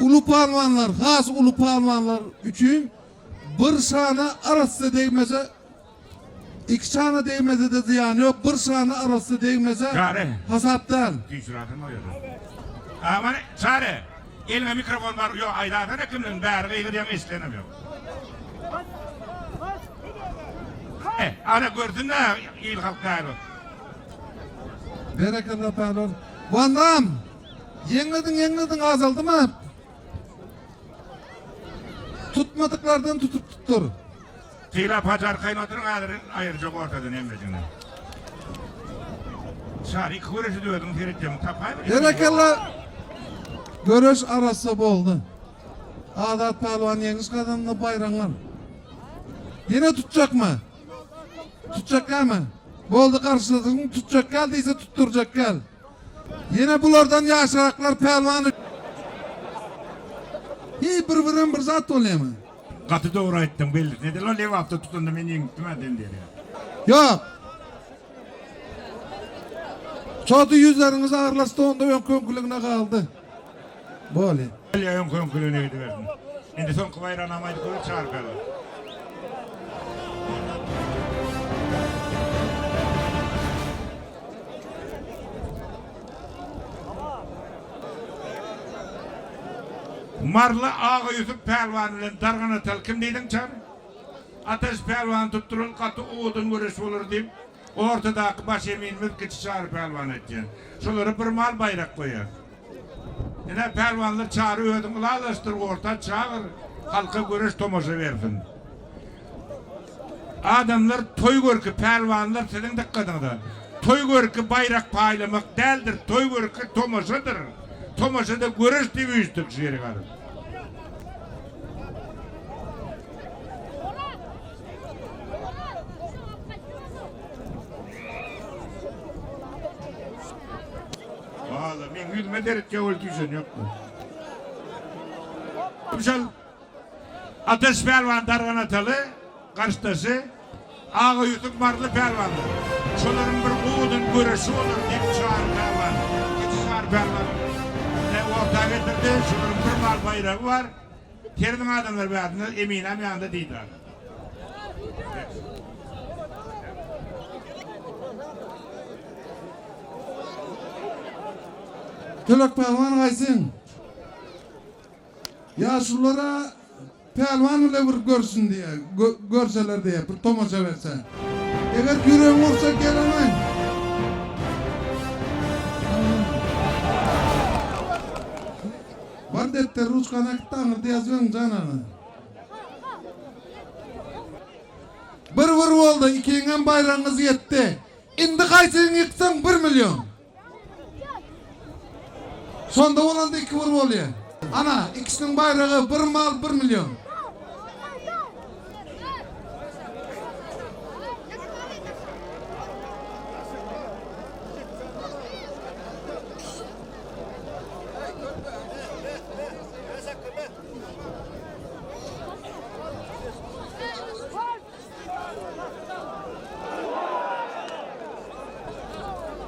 Uly palwanlar, has uly palwanlar üçin bir şana arassa degmese, iki şana degmese-de zyýany ýok, bir şana arassa degmese Çary. hasap däl. Süýşüräsem o ýerde. Aman, Çary, eliňe mikrofon bar, ýok, aýdaýsana kimligini, bäri gygyrýaň, eşidenem ýok. He, ana görsün-dä, il-halk bäri. Berekella pälwan. Wandam! Ýeňlediň ýeňlediň azaldymy? Tutmadyklardan tutup tutdur. Sylap hajy arkaýyn oturyň häzir aýyrjak ortadan hemmesini. Çary iki göreşi özüň seretjegiň tapaý bir. Berekella. Göreş arassa boldy. Azat pälwan ýeňiş gazandy baýragyňy al. Ýene tutjakmy? Tutjak dälmi? Boldy garşydaşyň tutjak gel diýse tutdurjak gel. Ýene bulardan ýaşraklar pälwan Hiý bir birem bir zat bolýamy? Gaty dogry aýtdyň bellisini edil ol Lebapda tutanda men ýeňipdim-ä sen diýýär. Ýok. Çody ýüzleriňiz agyrlaşdy onda öňki öňküligine galdy. Bolýa. Bolýa öňki öňküligine gidibersin. Indi soňky baýranam aýdyp goý Çary pälwan. Maryly Agaýusup pälwan bilen Dargan ataly kim diýdiň Çary? Ataş pälwany tutduran gaty owadan göreş bolar diýip, ortadaky baş eminimiz kiçi Çary pälwan aýtýar. Şolara bir mal baýrak goýar. Ine, pälwanlar Çary özüň ylalaşdyr, orta çagyr, halka göreş tomaşa bersin. Adamlar toý görki pälwanlar siziň dykgatyňyza. Toý görki baýrak paýlamak däldir, toý görki tomaşadyr. Tomaşada göreş diýip üýşdük şu ýere garyp. Walla meň ýüzüme seretýär ol süýşen ýokmy. Şol Ataş pälwan Dargan ataly garşydaşy Aga Ýusup Maryly pälwandyr. Şolaryň bir owadan göreşi bolar diýip Çary pälwan, kiçi Çary pälwan ine orta getirdi. Şolaryň bir mal baýragy bar. Serediň adamlar bärinde Eminäm ýanynda didar. Tölek pälwan gaýsyn. Ýaşululara pälwan bile bir görsün diýýär, görseler diýýär, bir tomaşa berse. Eger ýüregiň ursa gelenaý. Bar depder ruçkany äkit-de aňyrda ýazybeň jan aga. Bir bir boldy, ikiňem baýragyňyz ýetdi. Indi haýsyny ýyksaň bir million. Şonda bolanda 2-1 bolýar. Ana, ikisiniň baýragy bir mal 1 million.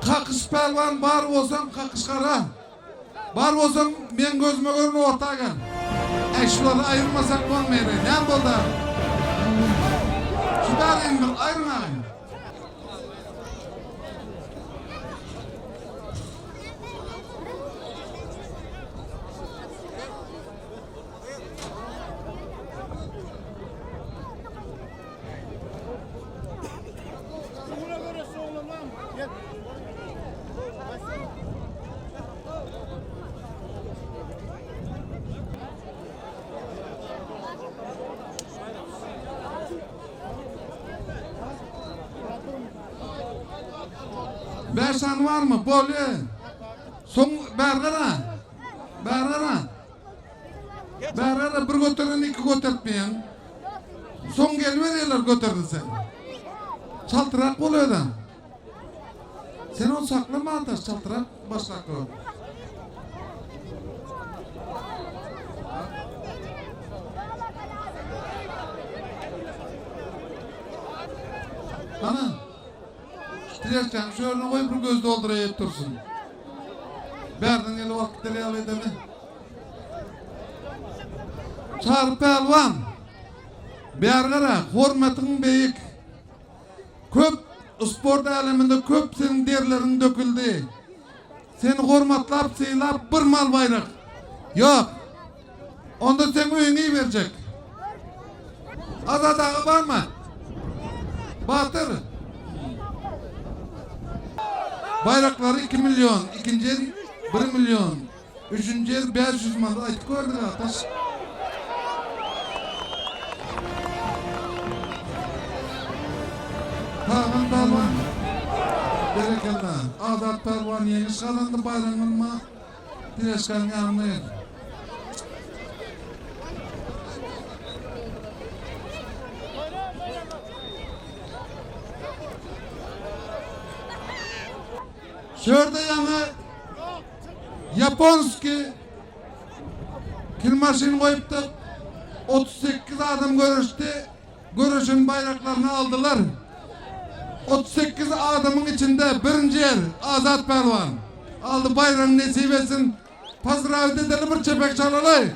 Kakyş pälwan bar bolsaň kakyş gara. Bar bolsaň meň gözüme görün orta gel. Äý şulary aýyrmasak bolmaýar. Näme boldy? Şu bäriň bir aýryň agyn. Bäş sany barmy? Bolýa. Soň bäri gara. Bäri gara. Bäri bir göteren iki götertmeýäň. Soň geliberýärler göterilse. Çaltrak bol özem. Sen ony saklama Ataş, çaltrak başlap gör. Ana. Şu şu ýerine goý bir göz dolduraýyp dursun. Bärden gelip alyp gider ýaly edeli. Çary pälwan, bäri gara, hormatyň beýik. Köp sport äleminde köp seniň derleriň döküldi. Seni hormatlap, sylap bir mal baýrak. Ýok. Onda seň öýüňe iberjek. Azat aga barmy? Batyr. Baýraklary 2 million, ikinji ýer 1 million, üçünji ýer 500 manat aýtyp gördük Ataş. Tagan pälwan berekella. Azat pälwan ýeňiş gazandy baýragyny alma Tireşkanyň ýanyna gel. Şu ýerde ýaňy ýaponskiý kir maşyn goýupdyk. 38 adam görüşdi. Göreşiň baýraklaryny aldylar. 38 adamyň içinde birinji ýer Azat pälwan aldy. Baýragyň nesip etsin. Pozdrawit edeli bir çepek çalaly.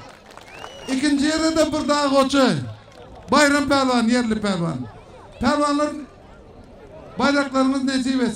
Ikinji ýerde-de bir dag goçy. Baýram pälwan, ýerli pälwan. Pälwanlar baýraklaryňyz nesip etsin.